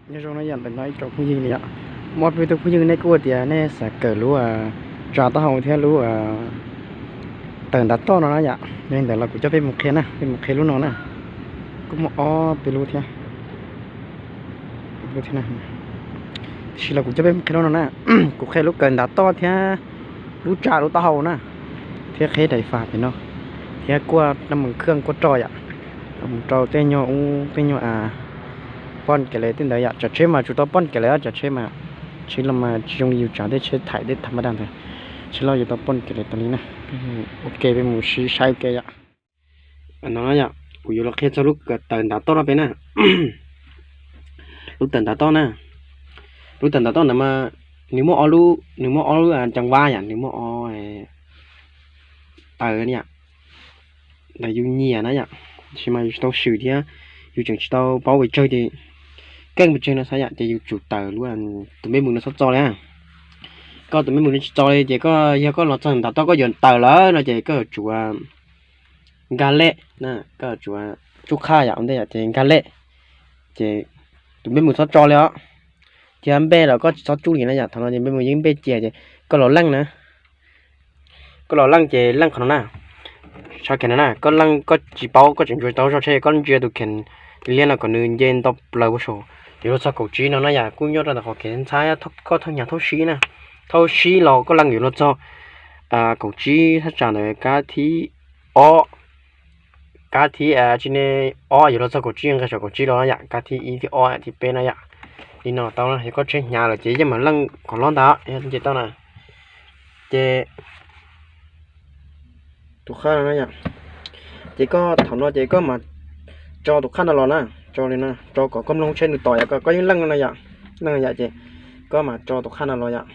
Nyob zoo na yom, ntawm no ib tsoom phooj ywg li yom, muaj ob peb tug phooj ywg nej kuj tias nej xav kawm lub tsa taub hau thiab lub tawm ntav toj no na yom. Yog li ntawd los kuv coj peb mus qhia na, peb mus qhia lub no na. Kuj muaj ob peb lub thiab. Tiam sis los kuv coj peb mus qhia lub no na. Kuv qhia lub kawm ntav toj thiab lub tsa lub taub hau na, thiab qheb daim faj pem no, thiab kuaj naj mus khaj kuaj roj yom, mus rau tej nyuag ub tej nyuag a poj kev le tej ntawd yom. Tsam tsheb mas tsuas tau poj kev le, tsam tsheb mas, tsheb los mas tsis zoo li yus tsav tej tsheb thaim tej tham ma daj ntawd, tsheb loj yuav tau poj kev le tas li na. Ok, peb mus sib saib ua ke yom. No yom, kuv yuav los qhia txog lub tawm ntav toj no peb na. Lub tawm ntav toj na, lub tawm ntav toj ntawd mas nws muaj ob lub, nws muaj ob lub caj vab yom, nws muaj ob taw yom, ntawd yus nyiam na yom. Tab sis mas yus tsis tau swm thiab, yus tseem tsis tau paub pes tsawg ces keej pes tsawg no xav yom, ces yus tsum tawm lub tus npej mus no txhob txo li. Koj tus npej mus no tsis txo li ces koj yog koj los txog ntav toj koj yuav tawm lawm no ces koj yuav tsum nkag lej, koj yuav tsum tsuj qhaj yom, ua ntej yom ces nkag lej, ces tus npej mus txhob tso li os. Cia npej los koj tsis txhob tsuj li na yom, thaum no ces npej mus yeej npej cia ces koj los leej na. Koj los leej ces leej qhov no na, sab kheem no na, koj leej koj tsis paub koj tseem ntsia tau zog tsheb koj ntsia tus kheem liab no kom nws nce nto plaws ua saum, yuav luag txog kaum tsib no na yom, kuj nyob rau ntawm qhov kev ntxhab koj thauj hnyav thauj sib na. Thauj sib los koj leej yuav luag txog kaum tsib thaj tsam ntawd kab thib ob, kab thib tsis ne, ob yuav luag txog kaum tsib nqe saum kaum tsib los yom, kab thib ib thib ob thib peb na yom. Li no tau na, yog koj tsheb hnyav lawm ces yeej mam leej qhov loj ntag, nce tau na. Ces tus qhaj no, ces koj thaum no ces koj mam tso tus qhaj no los na, tso li no, tso kom koj mloog tsheb nws tom yom, koj yeej leej no yom, leej yom ces koj mam tso tus qhaj no los yom,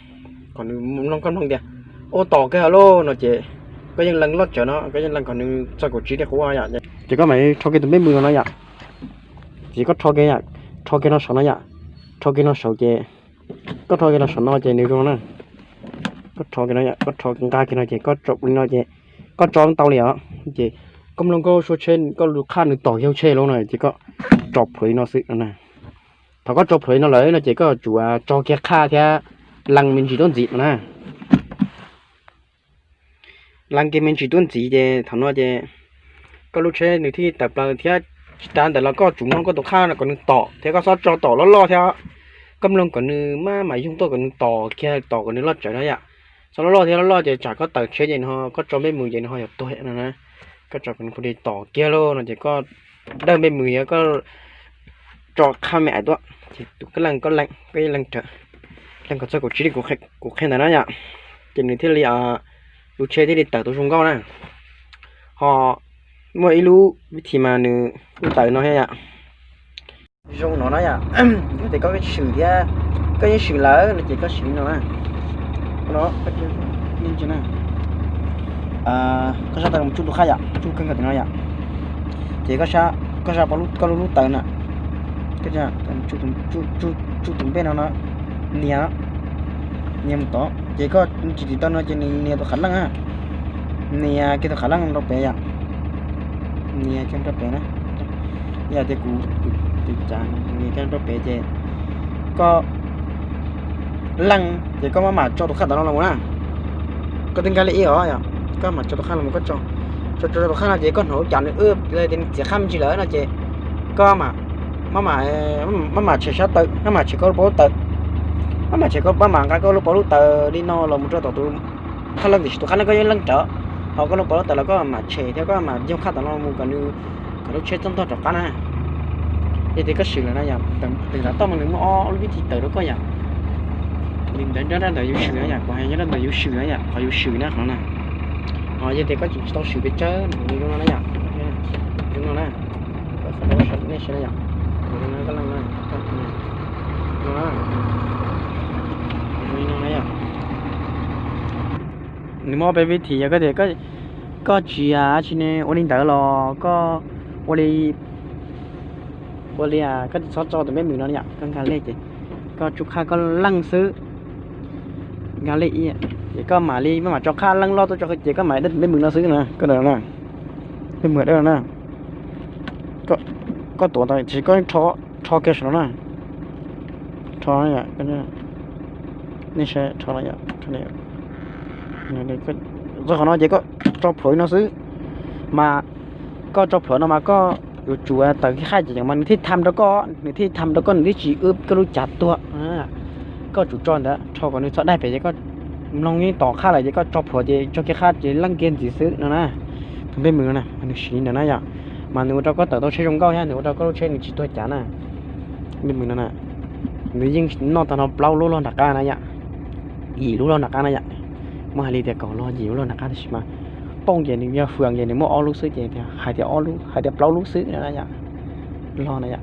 kom nws mloog koj mloog tias ua tom kiag lauj no ces koj yeej leej loj tsawv no, koj yeej leej kom nws txog kaum tsib li qub yom. Ces koj mam rho kiag tus npej mus no yom, ces koj rho kiag, rho kiag no saum no yom, rho kiag no saum ces koj rho kiag los saum no ces nws zoo na. Koj rho kiag no, koj rho nqa kiag no ces koj tso li no ces koj tso tau li os. Ces koj mloog koj suab tsheb koj lub qhaj nws tom yau tsheb lauj no ces koj tso plhuav li no xwb no na. Thaum koj tso plhuav li no lawm no ces koj yuav tsum tso kiag qhaj thiab lees me ntsis tuaj ntxiv no na. Lees kiag me ntsis tuaj ntxiv ces thaum no ces koj lub tsheb nws thiaj tawm plaws thiab. Tsis tas ntawd los koj tsum mloog koj tus qhaj no kom nws tom thiab koj txhob tso tom loj loj thiab. Koj mloog kom nws maj mam yoog tuaj kom nws tom kiag, tom kom nws loj tsawv no yom. Txhob loj loj thiab, loj loj ces tsam koj tawm tsheb ces nws ho, koj tso npej mus ces nws ho yuav tuag no na. Koj tso kom nws pus li tom kiag lauj no ces koj dawj npej mus yog koj tso qhaj me ais tuaj ces tus koj leej, koj leej, koj yeej leej rawv, leej kom txog kaum tsib li kuv qhia ntawd na yom. Ces nws thiaj li, lub tsheb thiaj li tawm tau zoo nkauj na. Ho muaj ib lub vib thim mas nws kuj tawm no thiab yom. Zoo no na yom, yog tias koj swm thiab, koj yeej swm lawm no ces koj swm li no na. No, koj sab tawm mus tsuj tus qhaj yom, tsuj kawg nkaus tim no yom. Ces koj sab, koj sab koj lub lub taw na, tsuj tus npej no no, nias, nias mus tod ces koj tsis tim tau no ces nws nias tus qhov leej na, nias kiag tus qhov leej rau pem yom, nias kiag rau pem na. Yog tias kuv, kuv cas nias kiag rau pem ces koj leej ces koj maj mam tso tus qhaj tom no los mus na. Koj twb nkag li ib os yom, koj mam tso tus qhaj los mus, koj tso, tso tso tus qhaj no ces koj hnov lub cas nws, tias nws txiav qhaj me ntsis lawm no ces koj maj mam tshem sab taw, maj mam tshem koj lub paus lub taw, maj mam tshem koj, maj mam nqa koj lub paus lub taw li no los mus rau tom tus qhaj leej, tiam sis tus qhaj leej koj yeej leej rawv, ho koj lub paus lub taw los koj mam tshem thiab koj mam yoog qhaj tom no mus kom nws, kom lub tsheb txhob ntog rov qab na. Yog tias koj swm lawm na yom, tus ntav toj mas nws muaj ob lub vib thim tawm rau koj yom. Li ntawd nyob rau ntawm yus swm na yom, kuv hais nyob rau ntawm yus swm na yom, qhov yus swm na qhov no na. Ho yog tias koj tsis tau swm pes tsawg, nws zoo no na yom, zoo no na, nej saib na yom, zoo no koj leej na, no na, zoo li no na yom. Nws muaj ob peb vib thim, yog koj tias koj tsis, tsis ne ua li ntawd los koj ua li, ua li koj tsis txhob tso tus npej mus no yom, koj nkag lej ces koj tsuj qhaj koj leej xwb, nkag lej ib, ces koj mam li maj mam tso qhaj leej loj tuaj tso qhov ces koj mam dawj tus npej mus no xwb na, koj dawj na, npej mus dawj no na. Koj tuav tau tiam sis koj rho kiag saum no na. Rho, nej saib rho no yom, txog qhov no ces koj tso plhuav li no xwb. Mas koj tso plhuav no mas koj yuav tsum tawm kiag qhaj ces mas nws thiaj tham rau koj, nws thiaj tham rau koj, nws thiaj tsis wb koj lub cav tuag. Koj tsum tso ntawd rho kom nws txhob daig pem ces koj mloog yeej tom qhaj lawm ces koj tso plhuav ces tso kiag qhaj ces leej kiag ntxiv xwb no na. Tus npej mws no na mas nws siv li ntawd na yom. Mas nws ua rau koj tawm tau tsheb zoo nkauj thiab nws ua rau koj lub tsheb nws tsis tuag cav na. Npej mws no na, nws yeej noj tag no plaub lub log nram qab na yom, yim lub log nram qab na yom. Muab hais li tias kaum log yim lub log nram qab tab sis mas poob ces nws yog fwam ces nws muaj ob lub xwb ces hais tias ob lub, hais tias plaub lub xwb na yom. Log na yom,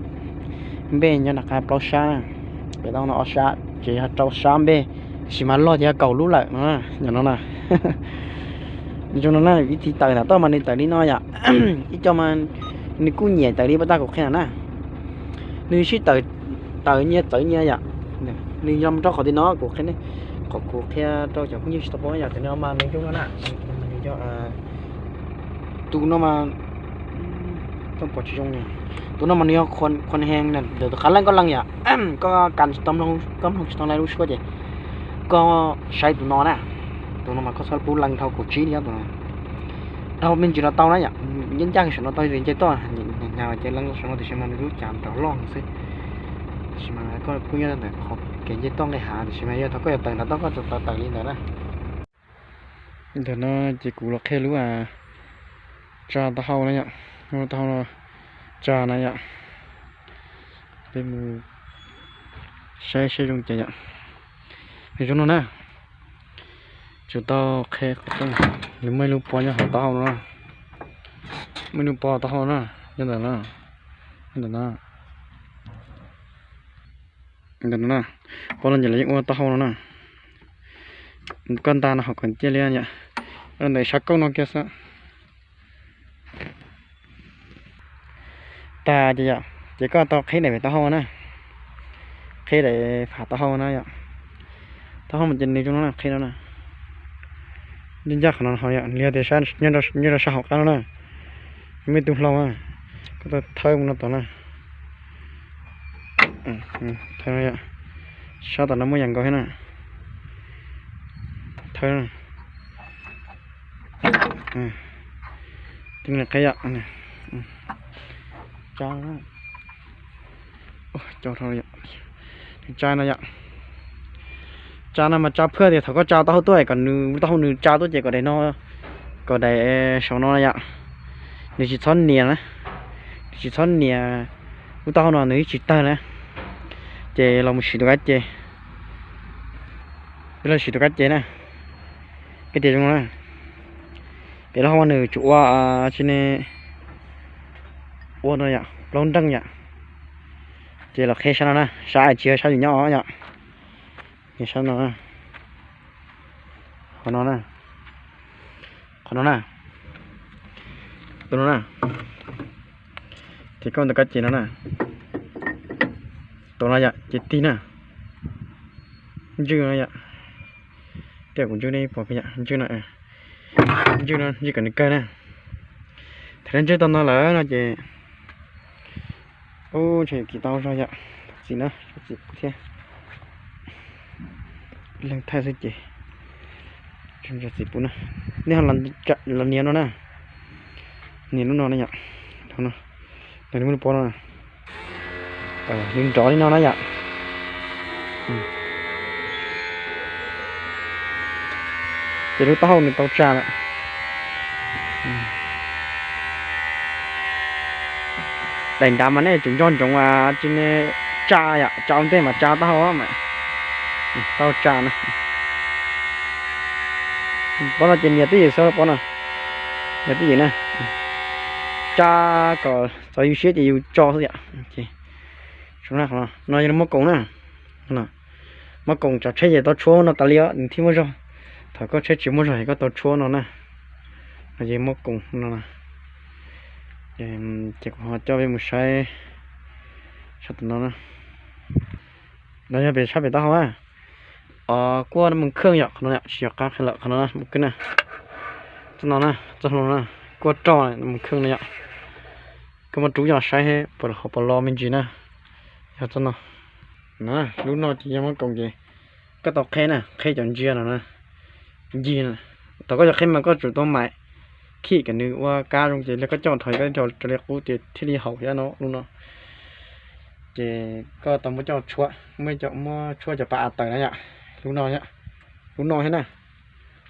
npej nyob nram qab plaub sab na, pem toj no ob sab ces yog rau sab npej, tab sis mas log ces yog kaum lub lawm no, yog no na. Zoo no na, vib thib tawm ntawm toj mas nws tawm li no yom. Ib co mas nws kuj nyiam tawm li pas tag kuv qhia na. Nws sib tawm, tawm nyias txawv nyias yom. Nws yog mus rau qhov twg no kuv qhia, qhov kuv qhia rau cov phooj ywg tsis tau paub yom, tus no mas nws zoo no na. Tus no mas, pom tsis zoo, tus no mas nws yog khuan hees ntawm tus qab leej koj leej yom. Koj kas tsis tau, koj mloog tsis tau lawv lub suab ces koj saib tus no na. Tus no mas koj txhob pub leej dhau kaum tsib li tus no. Dhau me ntsis los tau na yom, ncaj ncaj saum no tau nce toj, hnyav hnyav ces leej saum no tiam sis mas nws lub cav nrov loj xwb. Tiam sis mas koj kuj nyob ntawm qhov kev nce toj nqis hav tiam sis mas yog thaum koj yuav tawm ntawm toj koj txawm tawm tawm li ntawd na. Ntawm no ces kuv los qhia lub tsa taub hau na yom, lub taub hau no tsa na yom. Peb mus saib saib zoo cas yom. Nws zoo no na. Tsuas tau qhia qhov rooj, nws muaj ib lub pob nyob hauv taub hau no na. Muaj ib lub pob taub hau na, nyob ntawm no, nyob ntawm no. Ntawm no na, pob no ces lawv yeej ua taub hau no na. Koj nta no hauv kom ciaj liab yom, ntawm sab koob no kiag xwb. Tag ces yom, ces koj tau qhib daim pem taub hau na, qhib daim pem taub hau na yom. Taub hau mas ces nws zoo no na, qhib no na. Ncaj ncaj qhov no ho yom, nws yog tias nyob rau sab hauv qab no na, muaj ib tug hlau na, koj tau thawb mus no tod na. Thawb no yom, sab tom no muaj yam nkaus thiab na. Thawb na. Tib qhib yom. Tsa, tsa no yom. Tsa no mas tsa phwj tias thaum koj tsa taub hau tuaj kom nws, taub hau nws tsa tuaj ces kom daim no, kom daim saum no yom, nws tsis txhob nias na, nws tsis txhob nias lub taub hau no nws yeej tsis tawg na. Ces los mus siv tus kab ce, peb los siv tus kab ce na, kab ce zoo no na. Pem lub hau nws tsuas ua tsi ne, ua no yom, plaub nreej yom. Ces los qhib sab no na, sab tsis yog sab yus nyob yom. Sab no, qhov no na, qhov no na, tus no na, ces koj ntawm kab ces no na, tus no yom, ces tig na, ntswj no yom, tias kuv ntswj nej pom yom, ntswj no, ntswj no, ntswj kom nws kawg na. Thaum ntswj tau no lawm no ces, ub, ntshe yuav kis tau zog yom, txiv na, txiv pub thiab. Leej thaij xwb ces txiv pub na. Nej ho los nias no na, nias lub no na yom, no, nws muaj lub pob no, nws nrov li no na yom. Ces lub taub hau nws tau tsa lawm. Daim nrad mas nej tsum nco ntsoov tsi ne, tsa yom, tsa ua ntej mas tsa taub hau mas tau tsa na. Pob no ces nias twj ywm xwb pob no, nias twj ywm na, tsa kom txaus yus siab ces yus tso xwb yom. No yog muab koom na, muab koom tsam tsheb ces tau tshuab no tas li os nws thiaj muaj zog. Thaum koj tsheb tsis muaj zog es koj tau tshuab no na, no ces muab koom no. Ces kuv ho coj peb mus saib sab tom no na. No yog pem sab pem taub hau na. Kuaj mus khwj yom, qhov no tsis yog qab qhia lawm, qhov no mus khwj na. Txoj no na, txoj hlau no na, kuaj roj mus khwj no yom. Koj muab rub yog saib puas, puas los me ntsis na. Yog txoj no. Lub no ces yog muab koom ces koj tau qheb na, qheb cov ntsia no na, ncig na. Thaum koj yuav qheb mas koj tsum tau mam khij kom nws ua kab zoo ces koj coj dhau, koj dhau raws li qub ces thiaj li haum thiab no lub no. Ces koj tau muab coj tshuab, muab tshuab cov pas av tawm na yom. Lub no, lub no thiab na,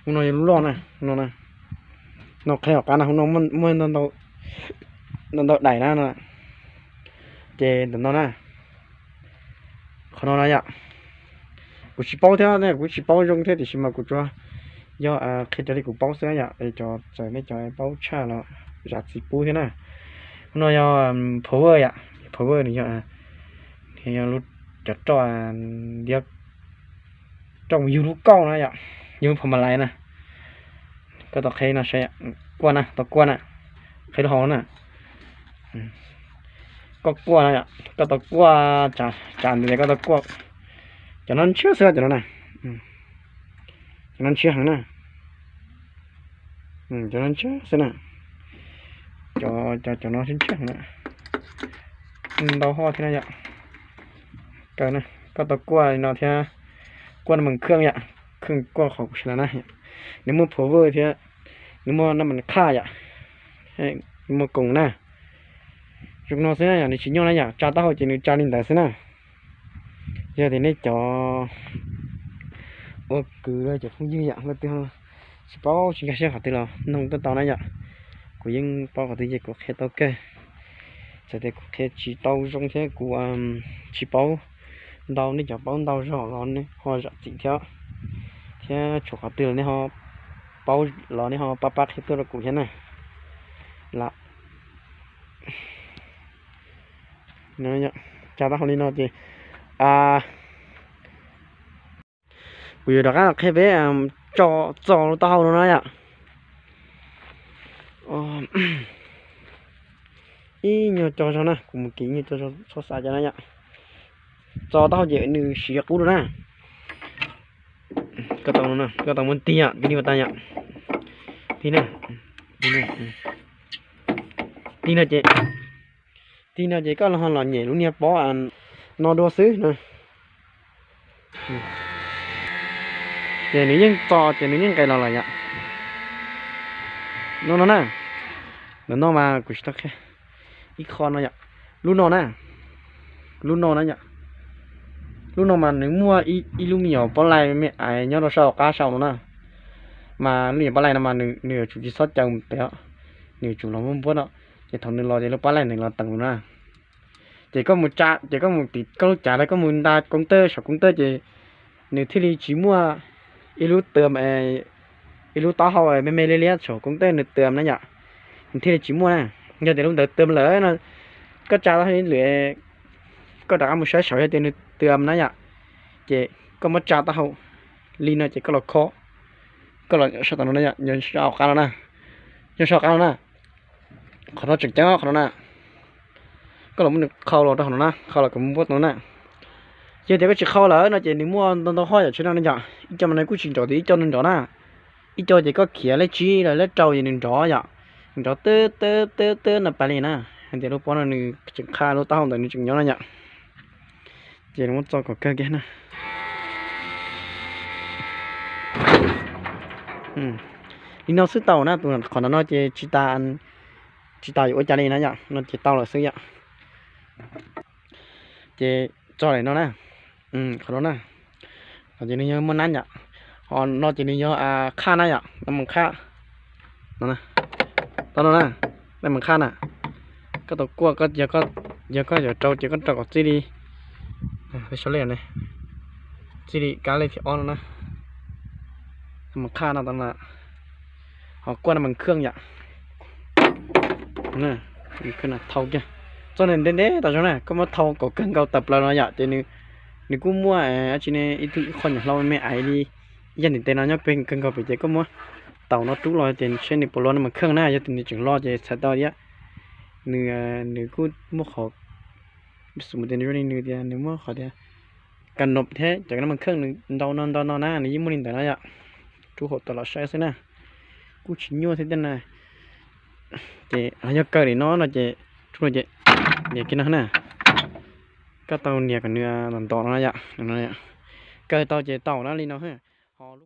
lub no yog lub loj na, no na. No qheb hauv qab na, hauv no muaj ntau ntau daim na no. Ces ntawm no na, qhov no na yom, kuv tsis paub thiab, kuv tsis paub zoo thiab tiam sis mas kuv tsuas yog qhia raws li kuv paub xwb yom. Es cov txawm nej cov paub tshaj los zam txim pub thiab na. Lub no yog power yom, power nws yog, nws yog lub cov roj, roj mus yug lub kauj na yom, yug lub pha ma lais na. Koj tau qheb no saib, kuaj na, tau kuaj na, qheb lub hau na. Koj kuaj no yom, koj tau kuaj, tsam ntawd koj tau kuaj. Cov no ntshiab xwb cov no na, cov no ntshiab heev na. Cov no ntshiab xwb na, cov no ntshiab heev na. Ntau hoj thiab na yom. Koj tau kuaj li no thiab, kuaj no mas khwj yom, khwj kuaj qhov kuv sawv daws na. Nws muaj power thiab, nws muaj naj mas qhaj yom, nws muaj koom na. Zoo no xwb na yom, nws tsis nyuaj na yom, tsa taub hau ces nws tsa li ntawd xwb na. Yog tias nej cov ua kwv los cov phooj ywg yom, leej twg tsis paub tsis nkag siab qhov twg los noog tuaj tau na yom. Kuv yeej paub qhov twg ces kuv qhia tau kawg. Txawm tias kuv qhia tsis tau zoo thiab kuv tsis paub ntau, nej cov paub ntau zog los nej ho zam txim thiab, thiab tshuav qhov twg los nej ho paub los nej ho pab pab qhia tuaj rau kuv thiab na. Lam tsa taub hau li no ces kuv yuav rov qab los qhia peb tso, txo lub taub hau no na yom. Ib nyuag co zog na, kuv mus kiv ib nyuag co zog, txhob xav cas na yom. Txo taub hau ces nws siv qub rau na. Koj tau muab tig yom, tig li uas tas yom. Tig na, tig no ces, tig no ces koj ho los nyem lub niag pob no dua xwb na. Ces nws yeej txo ces nws yeej nqes los lawm yom. No no na, ntawm no mas kuv tsis tau qhia ib qho no yom. Lub no na, lub no na yom, lub no mas nws muaj ib lub me nyuam pob laij me me aiv nyob rau sab hauv qab saum no na. Mas lub nyuam pob laij no mas nws yuav tsum tsis txhob caws mus pem os, nws yuav tsum los muab npuab no. Ces thaum nws los ces lub pob laij nws los teem mus na. Ces koj mus tsa, ces koj mus tim koj lub cav los koj mus nta koov tawj saum koov tawj ces nws thiaj li tsis muaj ib lub tawm, ib lub taub hau me me liab liab saum koov tawj nws tawm na yom, nws thiaj li tsis muaj na. Yog tias lub ntawd tawm lawm no, koj tsa taub hau li lwm, koj rov qab mus saib saud yog tias nws tawm na yom, ces koj muab tsa taub hau li no ces koj los kho, koj los sab tom no na yom, nyob sab hauv qab no na, nyob sab hauv qab no na. Qhov no tseem ceeb qhov no na. Koj los muab nws qhau los rau hauv no na, qhau los kom npuab no na. Yog tias koj tsis qhau lawm no ces nws muaj ntau ntau hoj yom, tsheb no yom, ib co mas nws kuj tsis nrov tias ib co nws nrov na. Ib co ces koj khiav lej tsib los lej rau ces nws nrov yom, nws nrov teb teb teb teb no pas li na. Hais tias lub pob no nws tseem qha lub taub hau ntawd nws tseem nyob na yom. Ces muab txo kom kawg kiag na. Li no xwb tau na, tus qhov no no ces tsis tas, tsis tas yuav ua cas li na yom, no ces tau lawm xwb yom. Ces tso li no na, qhov no na, ces nws yog muaj nab yom, ho no ces nws yog qhaj na yom, nab mas qhaj no, tau no na, nab mas qhaj na. Koj tau kuaj, yog koj yuav rau ces koj rau kom txij li, peb sau lej ne, txij li kab lej thib ob no na, nab mas qhaj no tau na. Ho kuaj nab mas khwj yom, thau kiag, txoj neb ntev ntev tas zog na, koj muab thau kom kawg nkaus tawm plaws no yom, ces nws kuj muaj dab tsi ne, ib tug ib qho nyuam hlau me me aiv li yaj ntim tes no nyob pem kawg nkaus pem, ces koj muab taus no rub los ces seb nws puas lo nab mas khwj na. Yog tias nws tseem lo ces txhais tau thiab, nws, nws kuj muaj qhov, xws li nws tias nws muaj qhov tias kas nop thiab cov nab mas khwj nws ntau no ntau no na, nws yeej muaj li ntawd na yom. Rub hauv tawm los saib xwb na, kuj tsis nyuaj thiab tiag na. Ces yog kaw li no no ces rub no ces, ces kiag no na, Koj tau nias kom nws ntom ntom no yom. Kaw tau ces tau na li no. Ho